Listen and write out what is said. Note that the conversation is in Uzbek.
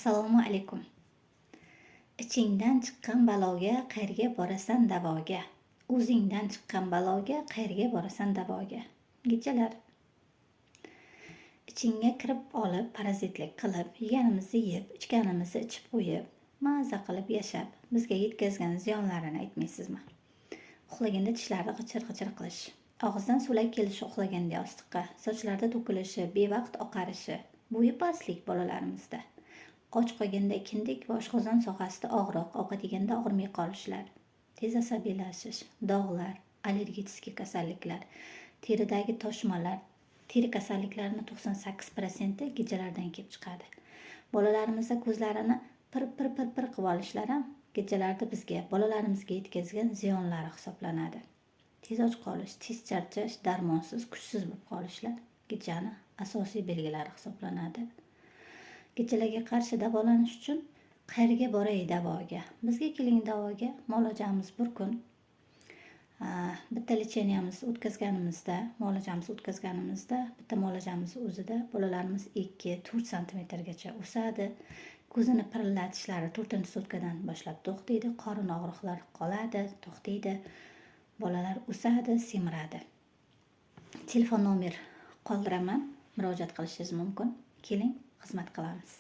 Assalomu alaykum. Ichingdan chiqqan baloga qayerga borasan davoga? O'zingdan chiqqan baloga qayerga borasan davoga? Kechalar ichingga kirib olib, parazitlik qilib, yeganimizni yeb, ichganimizni ichib qo'yib, maza qilib yashab, bizga yetkazgan ziyonlarini aytmaysizmi? Uxlaganda tishlarni g'ichir-g'ichir qilish, og'izdan so'lak kelishi uxlaganda yostiqqa, sochlarda to'kilishi, bevaqt oqarishi, bo'yi pastlik bolalarimizda. Och qolganda kindik va oshqozon sohasida og'riq, ovqat yeganda og'rimay qolishlar, tez asabiylashish, dog'lar, аллергический kasalliklar, teridagi toshmalar, teri kasalliklarini 98% gijjalardan kelib chiqadi. Bolalarimizda ko'zlarini pir pir pir pir qilib olishlar ham gijjalarda bizga, bolalarimizga yetkazgan ziyonlari hisoblanadi. Tez och qolish, tez charchash, darmonsiz, kuchsiz bo'lib qolishlar gijjani asosiy belgilari hisoblanadi. Gijjalarga qarshi davolanish uchun qayerga boray davoga? Bizga keling davoga. Muolajamiz bir kun. Bitta лечения miz o'tkazganimizda, muolajamiz o'tkazganimizda, bitta muolajamiz o'zida bolalarimiz 2-4 santimetrgacha o'sadi. Ko'zini pirillatishlari 4-sutkadan boshlab to'xtaydi, qorin og'riqlari qoladi, to'xtaydi. Bolalar o'sadi, semiradi. Telefon nomer qoldiraman, murojaat qilishingiz mumkin. Keling, xizmat qilamiz.